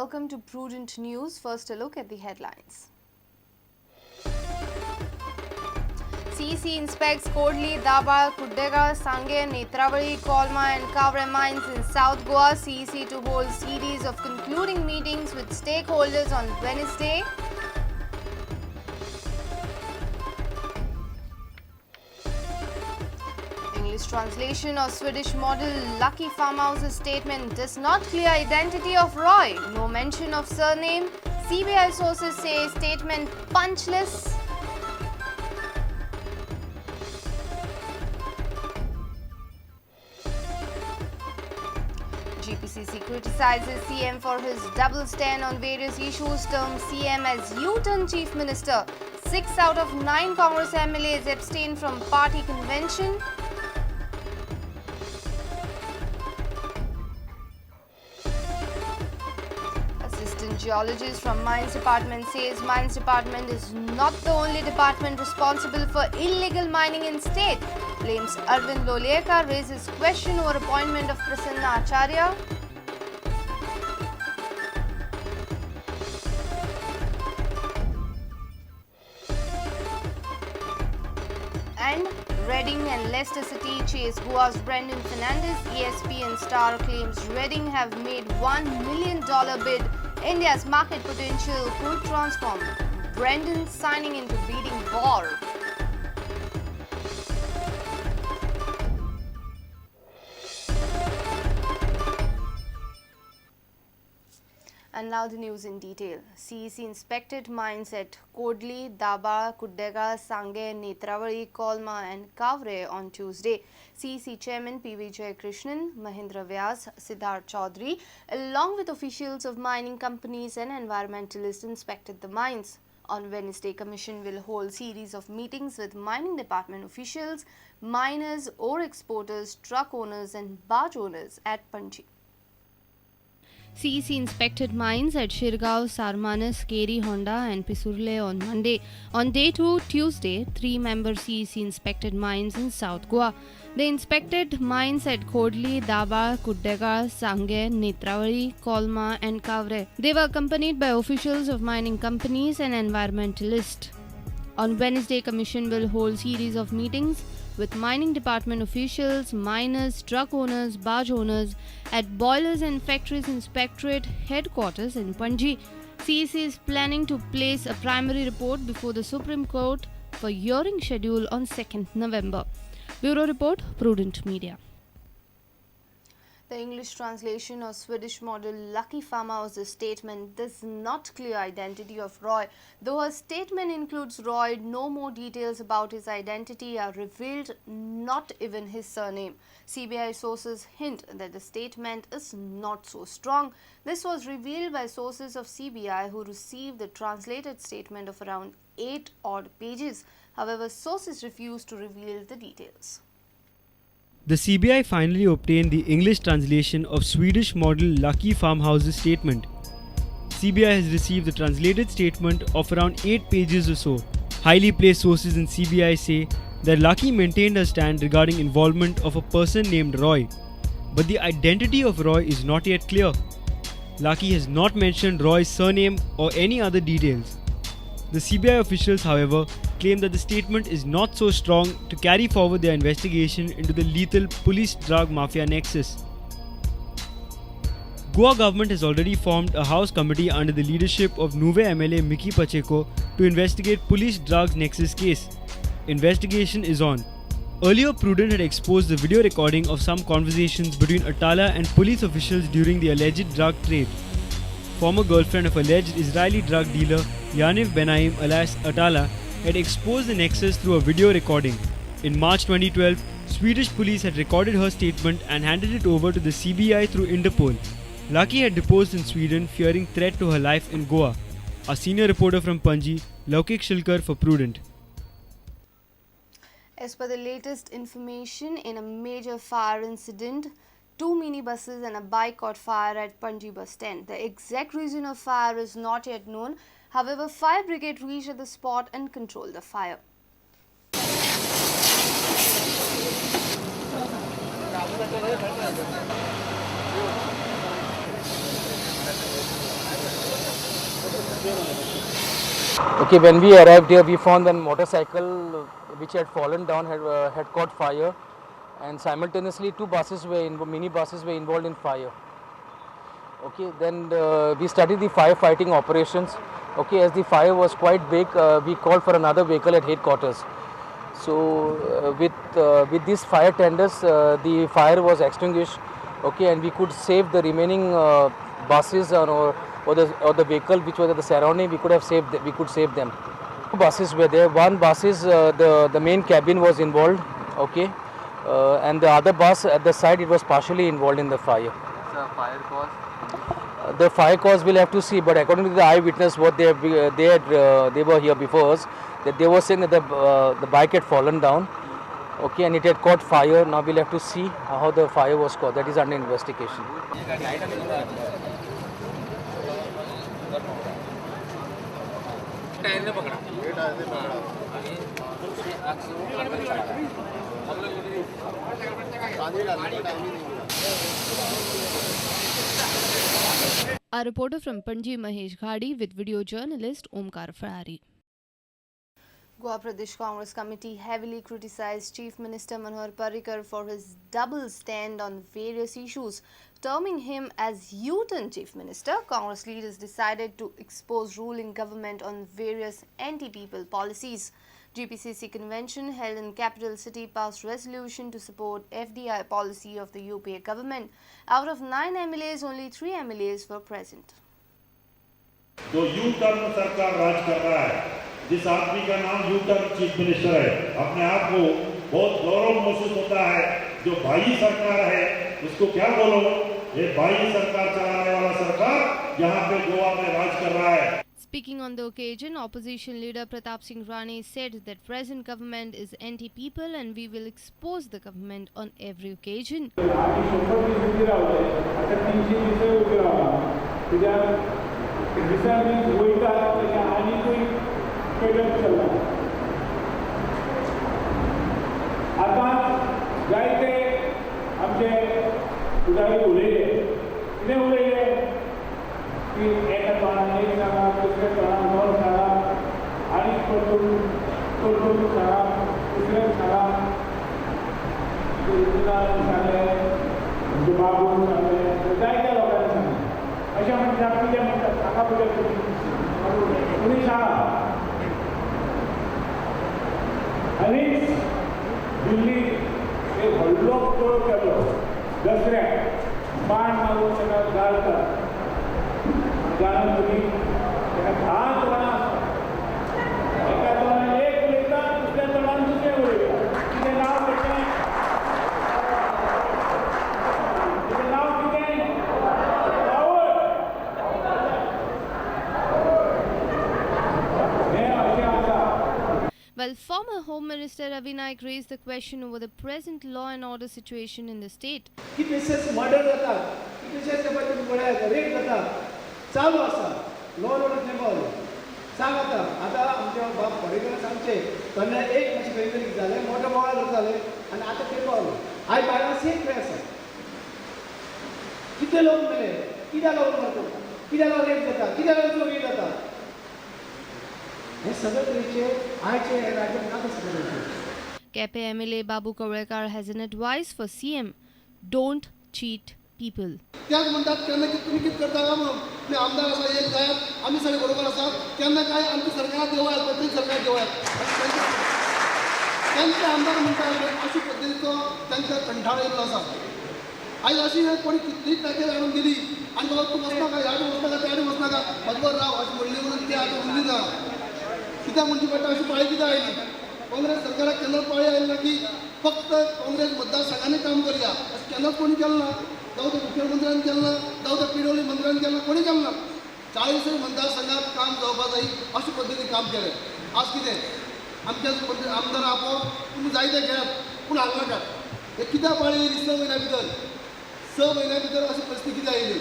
Welcome to Prudent News. First, a look at the headlines. CEC inspects Cordley, Dabhol, Kuddegaal, Sanguem, Netravali, Colma and Kavre mines in South Goa. CEC to hold series of concluding meetings with stakeholders on Wednesday. English translation of Swedish model Lucky Farmhouse's statement does not clear identity of Roy. No mention of surname. CBI sources say statement punchless. GPCC criticizes CM for his double stand on various issues, terms CM as U-turn chief minister. 6 out of 9 Congress MLAs abstain from party convention. Assistant geologist from Mines Department says Mines Department is not the only department responsible for illegal mining in state. Blames Arvind Lolayekar, raises question over appointment of Prasanna Acharya. And Reading and Leicester City chase Goa's Brendan Fernandes. ESPN star claims Reading have made $1 million bid. India's market potential could transform Brendan signing into bidding war. And now the news in detail. CEC inspected mines at Cordley, Dabhol, Kuddegaal, Sanguem, Netravali, Colma and Kavre on Tuesday. CEC Chairman P.V. Jayakrishnan, Mahendra Vyas, Siddharth Chaudhary, along with officials of mining companies and environmentalists inspected the mines. On Wednesday, Commission will hold series of meetings with mining department officials, miners, ore exporters, truck owners and barge owners at Panji. CEC inspected mines at Shirgaon, Sarmanas, Keri Honda and Pisurle on Monday. On day 2, Tuesday, 3-member CEC inspected mines in South Goa. They inspected mines at Cordley, Dabhol, Kuddegaal, Sanguem, Netravali, Colma and Kavre. They were accompanied by officials of mining companies and environmentalists. On Wednesday, Commission will hold series of meetings with mining department officials, miners, truck owners, barge owners at Boilers and Factories Inspectorate headquarters in Panji. CEC is planning to place a primary report before the Supreme Court for hearing schedule on 2nd November. Bureau Report, Prudent Media. The English translation of Swedish model Lucky Farmhouse's statement does not clear identity of Roy. Though her statement includes Roy, no more details about his identity are revealed, not even his surname. CBI sources hint that the statement is not so strong. This was revealed by sources of CBI who received the translated statement of around 8 odd pages. However, sources refused to reveal the details. The CBI finally obtained the English translation of Swedish model Lucky Farmhouse's statement. CBI has received the translated statement of around 8 pages or so. Highly placed sources in CBI say that Lucky maintained her stand regarding involvement of a person named Roy. But the identity of Roy is not yet clear. Lucky has not mentioned Roy's surname or any other details. The CBI officials, however, claim that the statement is not so strong to carry forward their investigation into the lethal police-drug mafia nexus. Goa government has already formed a house committee under the leadership of Nuvem MLA Mickky Pacheco to investigate police drugs nexus case. Investigation is on. Earlier, Prudent had exposed the video recording of some conversations between Atala and police officials during the alleged drug trade. Former girlfriend of alleged Israeli drug dealer Yaniv Benaim alias Atala had exposed the nexus through a video recording. In March 2012, Swedish police had recorded her statement and handed it over to the CBI through Interpol. Lucky had deposed in Sweden, fearing threat to her life in Goa. Our senior reporter from Panji, Laukik Shilkar for Prudent. As per the latest information, in a major fire incident, 2 minibuses and a bike caught fire at Panji bus stand. The exact reason of fire is not yet known. However, fire brigade reached at the spot and controlled the fire. Okay, when we arrived here, we found one motorcycle which had fallen down had caught fire, and simultaneously two buses were mini buses were involved in fire. Okay, then we started the firefighting operations. Okay, as the fire was quite big, we called for another vehicle at headquarters. So with these fire tenders, the fire was extinguished. Okay, and we could save the remaining buses or the vehicle which was at the surrounding. We could have saved. We could save them. Two buses were there. One bus is the main cabin was involved. Okay, and the other bus at the side, it was partially involved in the fire. Sir, fire cause? The fire cause we'll have to see, but according to the eyewitness, what they have, they had, they were here before us, that they were saying that the bike had fallen down, okay, and it had caught fire. Now we'll have to see how the fire was caught. That is under investigation. Our reporter from Panjim, Mahesh Ghadi, with video journalist Omkar Ferrari. Goa Pradesh Congress Committee heavily criticized Chief Minister Manohar Parrikar for his double stand on various issues. Terming him as U-turn Chief Minister, Congress leaders decided to expose ruling government on various anti-people policies. GPCC convention held in capital city passed resolution to support FDI policy of the UPA government. Out of 9 MLAs, only 3 MLAs were present. जो U turn सरकार राज कर रहा है, जिस आदमी का नाम U turn chief minister है, अपने आप को बहुत गौरव महसूस होता है। जो भाई सरकार है उसको क्या बोलो, ये भाई सरकार चलाने वाला सरकार यहाँ पे गोवा में राज कर रहा है। Speaking on the occasion, opposition leader Pratap Singh Rane said that present government is anti-people and we will expose the government on every occasion. While former Home Minister Ravi Naik raised the question over the present law and order situation in the state. कितलेशेच murder जातात, कितलेशेच rape जातात, चालू आसा law and order खंय पावलो सांग. आतां आतां आमच्या बाब पर्रीकरान सांगचें तेन्ना एक मातशें खंय तरी जालें, मोटो बोवाळ जाताले आनी आतां खंय पावलो. आयज बायलां सेफ खंय आसा, कितले लोक मेले, कित्याक लागून मरता, कित्याक लागून रेप जाता, कित्याक लागून चोरी जाता, हे सगळे तरेचे आयचे हे राज्यात नाका सगळे. Kepe MLA Babu Kavlekar has an advice for CM: don't cheat people. त्याच म्हणटात केन्ना की तुमी कितें करता काय म्हणून, तुमी आमदार आसा एक जायात, आमी सगळे बरोबर आसात, केन्ना काय आमच्या सरकाराक देवयात, प्रत्येक सरकार देवयात. तांचे आमदार म्हणटा अशे पद्दतीचो तांकां कंठाळ येयल्लो आसा. आयज अशी कोणी कितलीय पॅकेज हाडून दिली आनी बाबा तूं वचनाका, ह्या कडेन वचनाका, त्या कडेन वचनाका, म्हजे राव अशें म्हणली म्हणून ते आतां उरली ना. कित्याक म्हणची पडटा, अशी पाळी कित्याक आयली काँग्रेस सरकाराक? केन्नाच पाळी आयली ना की फक्त काँग्रेस मतदारसंघांनी काम करया अशें केन्नाच कोणी केलें ना. जावं ते मुख्यमंत्र्यान केलें ना, जावं ते पीडब्ल्यू मंत्र्यान केलें ना, कोणी केलें ना. 40 मतदारसंघात काम जावपा जाय अशे पद्दतीन काम केलें. आज कितें आमच्या आमदार आपोवप तुमी जायते घेयात पूण हालनाकात. हे कित्याक पाळी येयली 6 म्हयन्या भितर, 6 म्हयन्या भितर अशी परिस्थिती कित्याक आयली?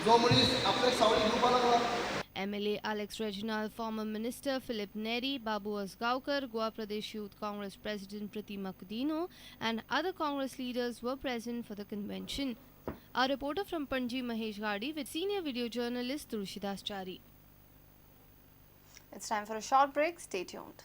जो मनीस आपल्याक सावळी घेवपाक लागला. MLA Alex Reginald, former Minister Philip Neri, Babu Asgaonkar, Goa Pradesh Youth Congress President Pratima Kudino and other Congress leaders were present for the convention. Our reporter from Panjim, Mahesh Ghadi, with senior video journalist Tulsidas Chari. It's time for a short break. Stay tuned.